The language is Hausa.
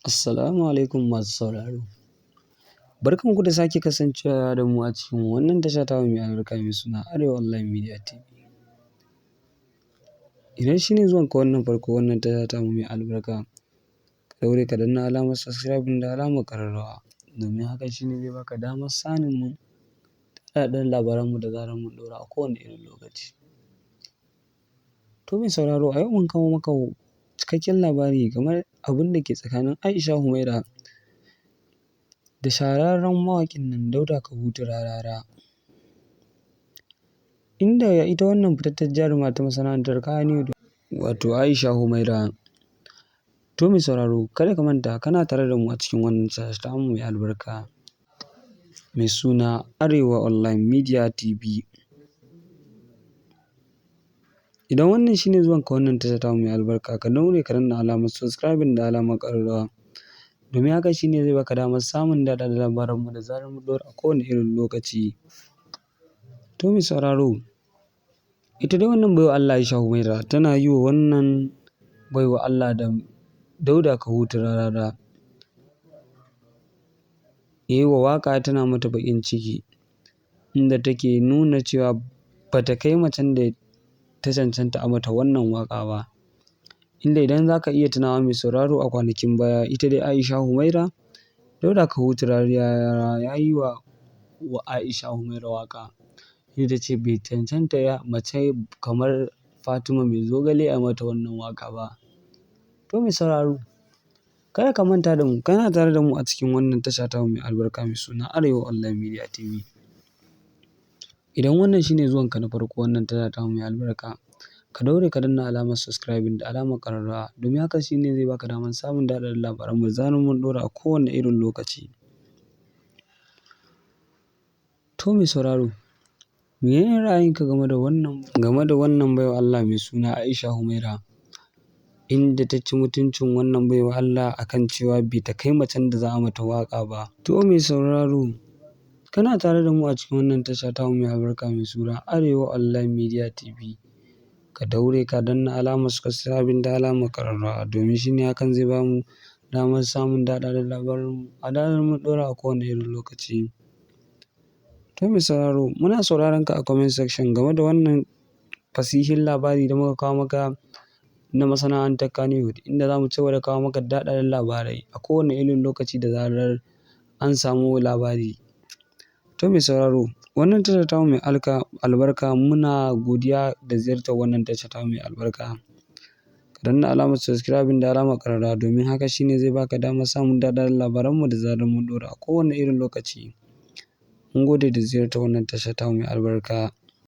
Assalamu alaikum masu sauraro. Barkanku da sake kasancewa da mu a cikin wannan tasha tamu mai albarka mai suna Arewa Online Media TV. Idan shi ne zuwanka wannan farko wannan tasha tamu mai albarka, ka daure ka danna alamar subscribe da alamar ƙararrawa, domin hakan shi ne zai baka damar samun mu daɗaɗɗen labaranmu da zarar mun ɗora a kowane irin lokaci. To mai sauraro, a yau mun kawo maka cikakken labari game abin da ke tsakanin Aisha Humaira da shahararren mawaƙin nan Dauda Kahutu Rarara. Inda ita wannan fitattar jaruma ta masana'antar Kannywood, wato Aisha Humaira. To mai sauraro, kada ka manta kana tare da mu a cikin wannan tasha tamu mai albarka mai suna Arewa Online Media TV. Idan wannan shine zuwanka wannan tasha tamu mai albarka, ka daure ka danna alamar subscribing da alamar ƙararrawa, domin haka shine zai baka damar samun daɗaɗɗen labaranmu da zarar mun ɗora a kowane irin lokaci. To mai sauraro, ita dai wannan baiwar Allah Aisha Humaira tana yi wa wannan baiwar Allah da Dauda Kahutu Rarara yi wa waƙa, tana mata baƙin ciki, inda take nuna cewa ba ta kai macen da ta cancanta a mata wannan waƙa ba. Inda idan za ka iya tunawa mai sauraro, a kwanakin baya ita dai Aisha Humaira, Dauda Kahutu Rarara ya yi wa Aisha Humaira waƙa, inda ta ce bai cancanta ya mace kamar Fatima Mai Zogale a mata wannan waƙa ba. To mai sauraro, kada ka manta da mu, kana tare da mu a cikin wannan tasha tamu mai albarka mai suna Arewa Online Media TV. Idan wannan shine zuwanka na farko wannan tasha tamu mai albarka, ka daure ka danna alamar subscribing da alamar ƙararrawa, domin haka shine zai baka damar samun daɗaɗɗen labaranmu da zarar mun ɗora a kowane irin lokaci. To mai sauraro, menene ra'ayinka game da wannan baiwar Allah mai suna Aisha Humaira, inda ta ci mutuncin wannan baiwar Allah akan cewa bai ta kai macen da za a mata waƙa ba? To mai sauraro, kana tare da mu a cikin wannan tasha tamu mai albarka mai suna Arewa Online Media TV. Ka daure ka danna alamar subscribing da alamar ƙararrawa, domin shine hakan zai bamu damar samun daɗaɗɗen labaranmu a zarar mun ɗora a kowane irin lokaci. To mai sauraro, muna sauraron ka a comment section game da wannan fasihin labari da muka kawo maka na masana'antar Kannywood, inda za mu ci gaba da kawo maka daɗaɗɗen labarai a kowane irin lokaci da zarar an samu labari. To mai sauraro, wannan tasha tamu mai albarka, muna godiya da ziyartar wannan tasha tamu mai albarka. Ka danna alamar subscribing da alamar ƙararrawa, domin haka shine zai baka damar samun daɗaɗɗen labaranmu da zarar mun ɗora a kowane irin lokaci. Mun gode da ziyartar wannan tasha tamu mai albarka.